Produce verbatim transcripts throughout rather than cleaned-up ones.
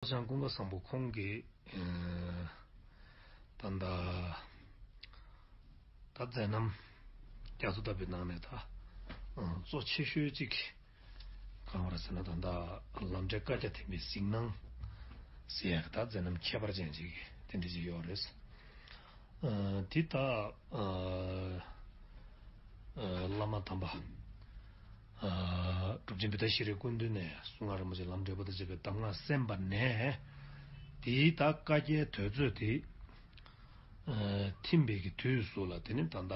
ལྕམ་ཀུན་དགའ་བཟང་པོ་ཁོང་གིས་ཨ་ད་ལྟ་ད་མཛད་རྣམ་རྒྱ་མཚོ་ལྟ་བུའི་ནང་ནས་ད་ཨ་གཙོ་ཆེ་ཤོས་གཅིག་གང་རེད་ཟེར་ན། ད་ལྟ་ལམ་འབྲས་བཀའ་རྒྱ་ཐེམ་པའི་གཟིགས་སྣང་ཟེར་ཡག་གི་ད་མཛད་རྣམ་ཁྱད་པར་ཅན་ཅིག་དེ་འདྲ་ཅིག་ཡོད་རེད། ཨ་དེ་ད་ཨ་ཨ་བླ་མ་དམ་པ་ཨ་གྲུབ་ཆེན་བི་ཏ་ཤྲཱི་སྐུ་མདུན་ནས་གསུང་ངག་རིན་པོ་ཆེ་ལམ་འབྲས་བུ་དང་བཅས་པའི་གདམས་ངག་གསན་པ་ནས། དེའི་ད་བཀའ་རྒྱའི་དུས་ཚོད་དེ་ཨ་ཐིམ་པའི་གི་དུས་སུ་ལ། དེ་ནི་ད་ལྟ་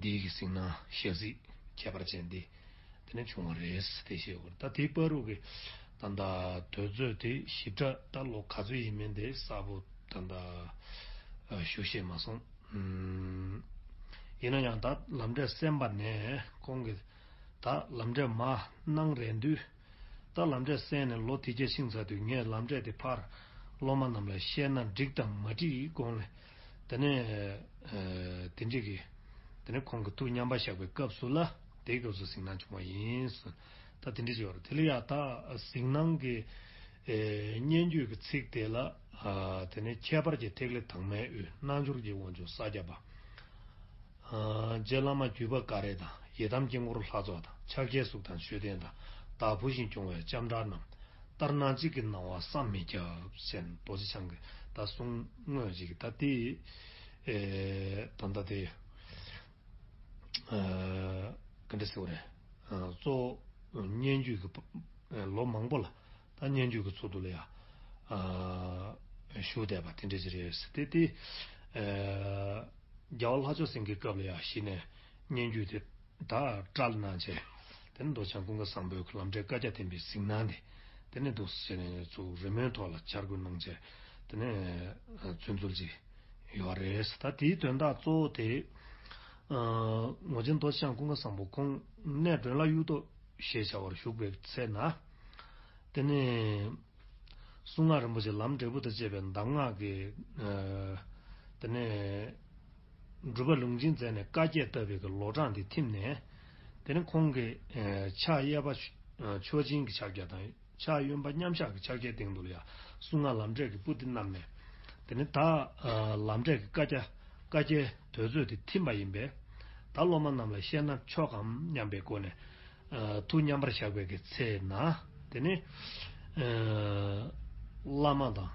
འདིའི་གི་གཟིགས་སྣང་ཞལ་གཟིགས་ཁྱད་པར་ཅན་འདི་དེ་ནས་བྱུང་བ་རེད་དེ་བཤད་དགོས། ད་དེའི་བར་དུ་གི་ད་ལྟ་དུས་ཚོད་དེ་ཞིབ་ཕྲ་ད་ལོ་ག་ཚོད་ཡིན་མིན་དེ་གསལ་པོ་ད་ལྟ་ཨ་ཞུ་ཤེས་མ་སོང་། ཨུམ། ཡིན་ན་ཡང་ད་ལམ་འབྲས་གསན་པ་ནས་ཁོང་གིས་ད་ལམ་འབྲས་མར་གནང་རན་དུས། ད་ལམ་འབྲས་གསན་ནས་ལོ་དེ་བརྒྱད་ཕྱིན་ཚར་དུས། ངས་ལམ་འབྲས་དེ་ཕར་སློབ་མ་རྣམས་ལ་བཤད་ན་འགྲིག་དང་མ་འགྲིག་གི་སྒང་ལ། དེ་ནས་ཨ་དེ་འདྲ་གི་དེ་ནས་ཁོང་གི་ཐུགས་མཉམ་པར་བཞག་པའི་སྐབས་སུ་ལ། དེའི་སྐབས་སུ་གཟིགས་སྣང་བྱུང་བ་ཡིན། ད་དེ་འདྲ་ཅིག་ཡོད་རེད། དེ་ལ་ཡ་ད་གཟིགས་སྣང་གི་ཨེ་སྙན་བརྒྱུད་ཀྱི་ཚིག་དེ་ལ། ཨ་དེ་ནས་ཁྱད་པར་གྱི་ཐིག་ལེ་དྭངས་མའི་དབུས། རྣལ་འབྱོར་གྱི་དབང་ཕྱུག་ས་སྐྱ་པ། ཨ་རྗེ་བླ་མ་བརྒྱུད་པ་འགའ་རེ་དང་། ཡི་དམ་དཀྱིལ་འཁོར་ལྷ་ཚོགས་དང་། ཕྱག་རྒྱའི་གཟུགས་དང་མཆོད་རྟེན་དང་། བདག་བུ་བཞིན་སྐྱོང་བའི་ལྕམ་དྲལ་རྣམས། ལྟར་སྣང་གཅིག་གི་སྣང་བ་བསམ་མི་ཁྱབ་ཟེར། རྡོ་རྗེ་འཆང་གི་ད་གསུང་དངོས་ཅིག་ད་དེ་ཨེ་ད་ལྟ་དེ་ཨ་ག་འདྲ་ཟེར་བ་རེད། ཨ་གཙོ་བོ་སྙན་བརྒྱུད་ཀྱི་ཨ་ལོ་མང་པོ་ལ་ད་སྙན་བརྒྱུད་ཀྱི་ཚུལ་དུ་ལ་ཡ་ཨ་བཞུགས་བསྡད་པ་དེ་འདྲ་ཅིག་རེད། དེ་དེ་ཨ་རྒྱལ་བ་ལྷ་མཆོག་སེང་གེའི་སྐབས་ལ་ཡ་གཞི་ནས་སྙན་བརྒྱུད་དེ་ད་བཀྲལ་གནང་བྱས། དེ་ནས་རྡོ་རྗེ་འཆང་ཀུན་དགའ་བཟང་པོའི་ལམ་འབྲས་བཀའ་རྒྱ་ཐེམ་པའི་གཟིགས་སྣང་དེ། དེ་ནས་འདུག་སེ་བྱས་ནས་ཚུར་རི་མོའི་ཐོག་ལ་འཆར་འགོད་གནང་བྱས། དེ་ནས་ཚུན་ཚོད་ཅིག་ཡོད་རེད། ད་དེའི་དོན་དག་གཙོ་བོ་དེ་ཨ་ངོར་ཆེན་རྡོ་རྗེ་འཆང་ཀུན་དགའ་བཟང་པོ་ཁོང་གནས་མགྲོན་ལ་གཡུ་ཐོག་ཞེས་བྱ་བར་བཞུགས་པའི་ཚེ་ན། དེ་ནས་གསུང་ངག་རིན་པོ་ཆེ་ལམ་འབྲས་བུ་དང་བཅས་པའི་གདམས་ངག་གི་ཨ་དེ་ནས་སྒྲུབ་པ་ལུང་འདྲེན་མཛད་ནས་བཀའ་རྒྱས་བཏབ་པའི་གི་ལོ་གྲངས་འདི་ཐིམ་ནས། དེ་ནས་ཁོང་གིས་ཨ་ཕྱག་གཡས་པ་ཆོས་སྦྱིན་གྱི་ཕྱག་རྒྱ་དང་། ཕྱག་གཡོན་པ་མཉམ་བཞག་གི་ཕྱག་རྒྱའི་སྟེང་དུ་ལ་ཡ་གསུང་ངག་ལམ་འབྲས་ཀྱི་སྤུ་འདི་བསྣམས་ནས། དེ་ནས་ད་ཨ་ལམ་འབྲས་ཀྱི་བཀའ་རྒྱ་བཀའ་རྒྱའི་དུས་ཚོད་དེ་ཐིམ་པ་ཡིན་པས། ད་སློབ་མ་རྣམས་ལ་བཤད་ན་ཆོག་གམ་སྙམ་པའི་སྒོ་ནས་ཨ་ཐུགས་མཉམ་པར་བཞག་པའི་གི་ཚེ་ན། དེ་ནས་ཨ་བླ་མ་དང་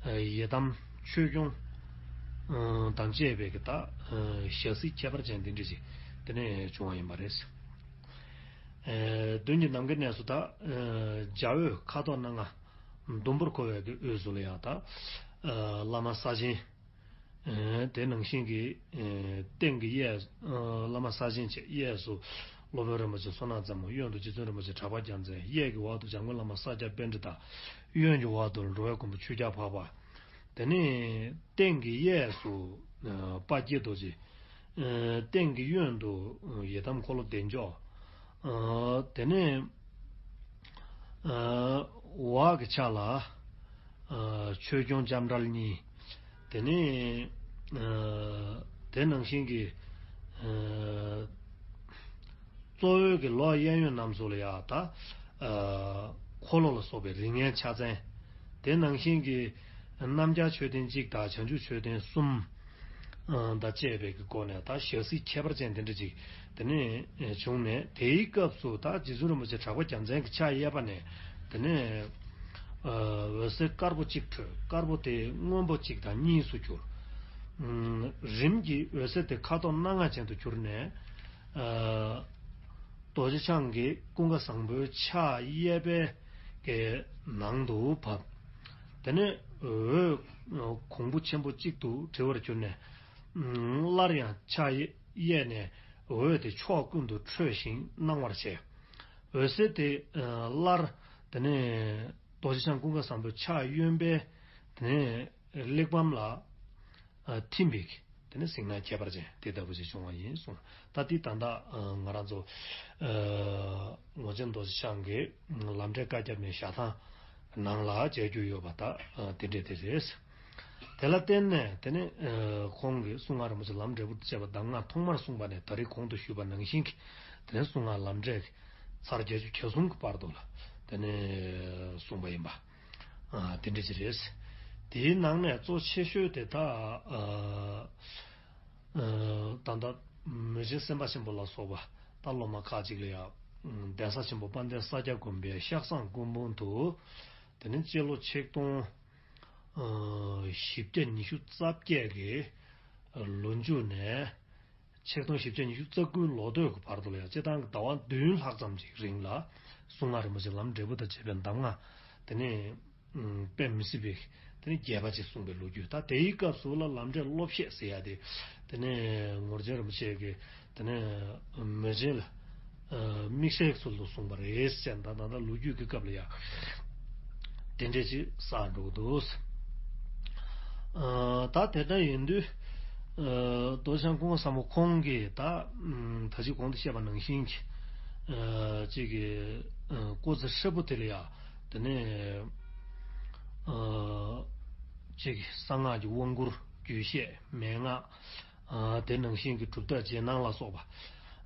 ཨ་ཡི་དམ་ཆོས་སྐྱོང་ཨ་དང་བཅས་པའི་གི་ད་ཨ་ཞལ་གཟིགས་ཁྱད་པར་ཅན་དེ་འདྲ་ཞིག་དེ་ནས་བྱུང་བ་ཡིན་པ་རེད། ཨ་མདུན་གྱི་ནམ་མཁའི་གནས་སུ་ད་ཨ་འཇའ་འོད་ཁ་དོག་སྣ་ལྔ་ཟླུམ་པོར་འཁོར་བའི་གི་དབུས་སུ་ལ་ཡང་ད་ཨ་བླ་མ་ས་ཆེན། ཨ་དེ་ནང་བཞིན་གྱི་ཨ་སྟེང་གི་གཡས་ཨ་བླ་མ་ས་ཆེན་བཅས། གཡས་སུ་སློབ་དཔོན་རིན་པོ་ཆེ་བསོད་ནམས་རྩེ་མོ། གཡོན་དུ་རྗེ་བཙུན་རིན་པོ་ཆེ་གྲགས་པ་རྒྱལ་མཚན། གཡས་ཀྱི་འོག་ཏུ་འཇམ་མགོན་བླ་མ་ས་སྐྱ་པཎྜི་ཏ། གཡོན་གྱི་འོག་ཏུ་འགྲོ་བའི་མགོན་པོ་ཆོས་རྒྱལ་འཕགས་པ། དེ་ནས་སྟེང་གི་གཡས་སུ་ཨ་དཔལ་དགྱེས་རྡོ་རྗེ། ཨ་སྟེང་གི་གཡོན་དུ་ཡི་དམ་འཁོར་ལོ་བདེ་མཆོག། ཨ་དེ་ནས་ཨ་འོག་གི་ཕྱག་ལ་ཨ་ཆོས་སྐྱོང་ལྕམ་དྲལ་གཉིས། དེ་ནས་ཨ་དེ་ནང་བཞིན་གྱི་ཨ་གཙོ་བོའི་གི་ལོགས་གཡས་གཡོན་རྣམས་སུ་ལ་ཡང་ད་ཨ་འཁོར་ལོ་ལ་སོགས་པའི་རིགས་ལྔའི་ཕྱག་མཚན། དེ་ནང་བཞིན་གྱི་རྣམ་རྒྱལ་མཆོད་རྟེན་གཅིག་དང་བྱང་ཆུབ་མཆོད་རྟེན་གསུམ་ཨ་དང་བཅས་པའི་གི་སྒོ་ནས་ད་ཞལ་གཟིགས་ཁྱད་པར་ཅན་དེ་འདྲ་ཅིག་དེ་ནས་བྱུང་ནས། དེའི་སྐབས་སུ་ད་རྗེ་བཙུན་རིན་པོ་ཆེ་གྲགས་པ་རྒྱལ་མཚན་གྱི་ཕྱག་གཡས་པ་ནས། དེ་ནས་ཨ་འོད་ཟེར་དཀར་པོ་གཅིག་འཕྲོས། དཀར་པོ་དེ་སྔོན་པོ་གཅིག་དང་གཉིས་སུ་གྱུར། ཨ་རིམ་གྱིས་འོད་ཟེར་དེ་ཁ་དོག་སྣ་ལྔ་ཅན་དུ་གྱུར་ནས། ཨ་རྡོ་རྗེ་འཆང་གི་ཀུན་དགའ་བཟང་པོའི་ཕྱག་གཡས་པའི་གི་ནང་དུ་བབས། དེ་ནས་འོད་གོང་བུ་ཆེན་པོ་གཅིག་ཏུ་འདྲིལ་བར་གྱུར་ནས། ཨ་སླར་ཡང་ཕྱག་གཡས་ནས་འོད་དེ་ཕྱོགས་ཀུན་ཏུ་འཕྲོས་ཤིང་སྣང་བར་བྱས། འོད་ཟེར་དེ་ཨ་སླར་དེ་ནས་རྡོ་རྗེ་འཆང་ཀུན་དགའ་བཟང་པོའི་ཕྱག་གཡོན་པའི་དེ་ནས་གླེགས་བམ་ལ་ཨ་ཐིམ་པའི་དེ་ནས་གཟིགས་སྣང་ཁྱད་པར་ཅན་དེ་ལྟ་བུ་ཞིག་བྱུང་བ་ཡིན་གསུངས། ད་འདི་ད་ལྟ་ཨ་ང་རང་ཚོ་ཨ་ངོར་ཆེན་རྡོ་རྗེ་འཆང་གི་ལམ་འབྲས་བཀའ་ཁྱབ་ནས་ཞལ་ཐང་ནང་ལ་མཇལ་རྒྱུ་ཡོད་པ་ད་ཨ་དེ་འདྲས་དེ་རེད། དེ་ལ་བརྟེན་ནས་དེ་ནས་ཨ་ཁོང་གིས་གསུང་ངག་རིན་པོ་ཆེ་ལམ་འབྲས་བུ་དང་བཅས་པ་གདམས་ངག་ཐོག་མར་གསུངས་པ་ནས་ད་རེས་གོང་དུ་ཞུས་པ་ནང་བཞིན་གྱི་དེ་ནས་གསུང་ངག་ལམ་འབྲས་ཀྱི་ཚར་བརྒྱད་ཅུ་གྱ་གསུམ་གྱི་བར་དུ་ལ་དེ་ནས་གསུངས་པ་ཡིན་པ། ཨ་དེ་འདྲ་ཅིག་རེད། དེའི་ནང་ནས་གཙོ་ཆེ་ཤོས་དེ་ད་ཨ་ཨ་ད་ལྟ་མུས་ཆེན་སེམས་དཔའ་ཆེན་པོ་ལ་སོགས་པ་ད་སློབ་མ་ཁག་ཅིག་ལ་ཡང་གདན་ས་ཆེན་པོ་དཔལ་ལྡན་ས་སྐྱ་དགོན་པའི་ཤག་བཟང་སྐུ་འབུམ་དུ། དེ་ནས་སྤྱི་ལོ་ཆིག་སྟོང་ཨ་བཞི་བརྒྱ་ཉི་ཤུ་རྩ་བརྒྱད་ཀྱི་ལོ་མཇུག་ནས་ཆིག་སྟོང་བཞི་བརྒྱ་ཉི་ཤུ་རྩ་དགུའི་ལོ་སྟོད་ཀྱི་བར་དུ་ལ་ཡང་སྤྱི་བཏང་གི་ཟླ་བ་བདུན་ལྷག་ཙམ་ཅིག་རིང་ལ་གསུང་ངག་རིན་པོ་ཆེ་ལམ་འབྲས་བུ་དང་བཅས་པའི་གདམས་ངག་དེ་ནས་ཨ་དཔེ་མི་སྲིད་པའི་དེ་ནས་རྒྱས་པ་ཅིག་གསུངས་པའི་ལོ་རྒྱུས། ད་དེའི་སྐབས་སུ་ལ་ལམ་འབྲས་སློབ་བཤད་ཟེར་ཡ་དེ་དེ་ནས་ངོར་ཆེན་རིན་པོ་ཆེ་གིས་དེ་ནས་མུས་ཆེན་ལ་ཨ་དམིགས་བསལ་ཚུལ་དུ་གསུངས་པ་རེད་ཟེར། ད་ད་ད་ལོ་རྒྱུས་ཀྱི་སྐབས་ལ་ཡང་དེ་འདྲས་ཅིག་གསལ་འགྲོ་གི་འདུག་ཨ་ད་དེ་འདྲ་ཡིན་དུས་ཨ་རྡོ་རྗེ་འཆང་ཀུན་དགའ་བཟང་པོ་ཁོང་གིས་ད་ཨ་ད་ཅི་གོང་དུ་བཤད་པ་ནང་བཞིན་གྱི་ཨ་ཅིག་གི་ཨ་སྐུ་ཚེ་ཧྲིལ་པོ་དེ་ལ་ཡང་དེ་ནས་ཨ་ཅིག་གསང་སྔགས་ཀྱི་དབང་བསྐུར་རྒྱུད་བཤད་མན་ངག་ཨ་དེ་ནང་བཞིན་གྱི་གྲུབ་རྟགས་རྗེས་གནང་ལ་སོགས་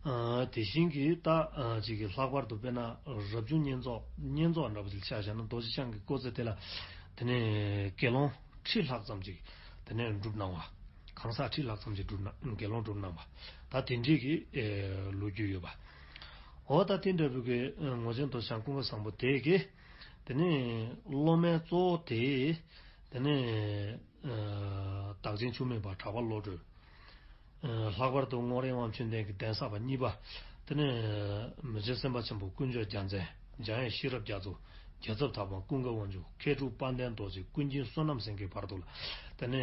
པ། ཨ་དེ་བཞིན་གྱི་ད་ཨ་ཅིག་གི་ལྷག་པར་དུ་དཔེར་ན་རབ་བྱུང་བསྙེན་རྫོགས། བསྙེན་རྫོགས་འདྲ་པོ་ཅིག་ཆ་བཞག་ན་རྡོ་རྗེ་འཆང་གི་སྐུ་ཚེ་དེ་ལ་དེ་ནས་དགེ་སློང་ཁྲི་ལྷག་ཙམ་ཅིག་དེ་ནས་བསྒྲུབས་གནང་བ། གང་ཟག་ཁྲི་ལྷག་ཙམ་ཅིག་བསྒྲུབས་གནང་། དགེ་སློང་བསྒྲུབས་གནང་བ། ད་དེ་འདྲའི་གི་ཨེ་ལོ་རྒྱུས་ཡོད་པ། འོ་ད་དེ་འདྲ་པོ་གི་ཨ་ངོར་ཆེན་རྡོ་རྗེ་འཆང་ཀུན་དགའ་བཟང་པོ་དེ་གི་དེ་ནས་སློབ་མའི་གཙོ་བོ་དེ་དེ་ནས་ཨ་བདག་ཆེན་འཆུག་མེད་པ་གྲགས་པ་བློ་གྲོས། ཨ་ལྷག་པར་དུ་རྔོག་རེ་དབང་ཕྱུག་ལྡན་གྱི་གདན་ས་པ་གཉིས་པ། དེ་ནས་མུས་ཆེན་སེམས་དཔའ་ཆེན་པོ་དཀོན་མཆོག་རྒྱལ་མཚན། འཇམ་དབྱངས་ཤེས་རབ་རྒྱ་མཚོ། རྒྱལ་ཚབ་ཐར་པ་ཀུན་དགའ་དབང་ཕྱུག། མཁས་གྲུབ་དཔལ་ལྡན་རྡོ་རྗེ། ཀུན་མཁྱེན་བསོད་ནམས་སེང་གེའི་བར་དུ་ལ་དེ་ནས་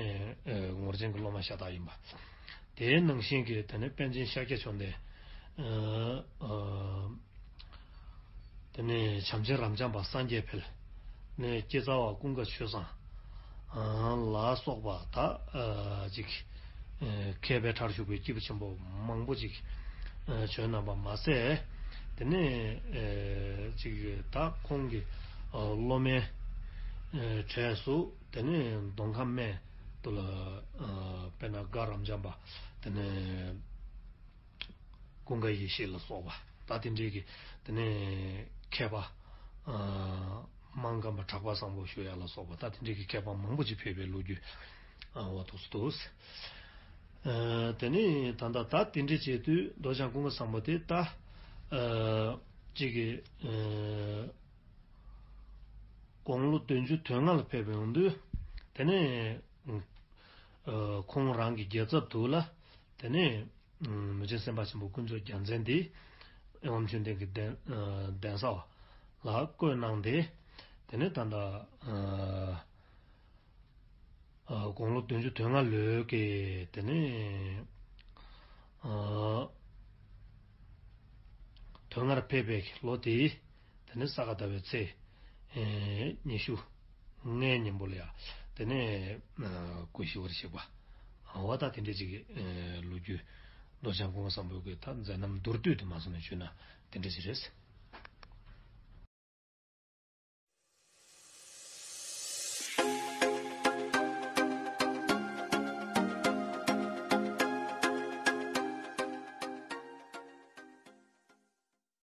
ཨ་ངོར་ཆེན་གྱི་སློབ་མ་ཤ་སྟག་ཡིན་པ། དེའི་ནང་བཞིན་གྱི་དེ་ནས་པཎ་ཆེན་ཤཱཀྱ་མཆོག་ལྡན། ཨ་ཨ་དེ་ནས་བྱམས་ཆེན་རབ་འབྱམས་པ་སངས་རྒྱས་འཕེལ། ནས་སྐྱེ་ཚ་བ་ཀུན་དགའ་ཆོས་བཟང་ཨ་ལ་སོགས་པ་ད་ཨ་ཅིག་ཨ་མཁས་པའི་གྲྭར་ཞུགས་པའི་སྐྱེས་བུ་ཆེན་པོ་མང་པོ་ཅིག་ཨ་བྱོན་གནང་བ་མ་ཟད། དེ་ནས་ཨ་ཅིག་ད་ཁོང་གི་ཨ་སློབ་མའི་ཨ་གྲས་སུ་དེ་ནས་མདོ་ཁམས་སྨད་དུ་ལ་ཨ་དཔེར་ན་དགའ་རབ་འབྱམས་པ། དེ་ནས་ཀུན་དགའ་ཡེ་ཤེས་ལ་སོགས་པ། ད་དེ་འདྲའི་གི་དེ་ནས་མཁས་པ་ཨ་སྨར་ཁམས་པ་གྲགས་པ་བཟང་པོ་ཞུ་ཡ་ལ་སོགས་པ། ད་དེ་འདྲའི་གི་མཁས་པ་མང་པོ་ཅིག་ཕེབས་པའི་ལོ་རྒྱུས་ཨ་འོ་ཐུགས་སུ་འདུག་ཨ་དེ་ནས་ད་ལྟ་ད་དེ་འདྲའི་བྱེད་དུས་རྡོ་རྗེ་འཆང་ཀུན་དགའ་བཟང་པོ་དེ་ད་ཨ་གཅིག་གི་ཨ་དགུང་ལོ་བདུན་ཅུ་དོན་ལྔ་ལ་ཕེབས་པའི་ཡོང་དུས། དེ་ནས་ཨ་ཁོང་རང་གི་རྒྱལ་ཚབ་ཏུ་ལ་དེ་ནས་ཨ་མུས་ཆེན་སེམས་དཔའ་ཆེན་པོ་དཀོན་མཆོག་རྒྱལ་མཚན་དེ་དབྱངས་ཆོས་ལྡན་གྱི་གདན་ཨ་གདན་ས་བ་ལ་བསྐོས་གནང་སྟེ། དེ་ནས་ད་ལྟ་ཨ་ཨ་དགུང་ལོ་བདུན་ཅུ་དོན་ལྔ་ལོའི་གི་དེ་ནས་ཨ་དོན་ལྔར་ཕེབས་པའི་ལོ་དེའི་དེ་ནས་ས་ག་ཟླ་བའི་ཚེས་ཨེ་ཉི་ཤུ་ལྔའི་ཉིན་མོ་ལ་ཡ་དེ་ནས་ཨ་སྐུ་ཞི་བར་གཤེགས་པ། འོ་ད་དེ་འདྲ་ཅིག་གི་ཨེ་ལོ་རྒྱུས་རྡོ་རྗེ་འཆང་ཀུན་དགའ་བཟང་པོའི་གི་ད་མཛད་རྣམ་མདོར་བསྡུས་དུ་མ་སོང་ནས་ཞུས་ན་དེ་འདྲ་ཅིག་རེད།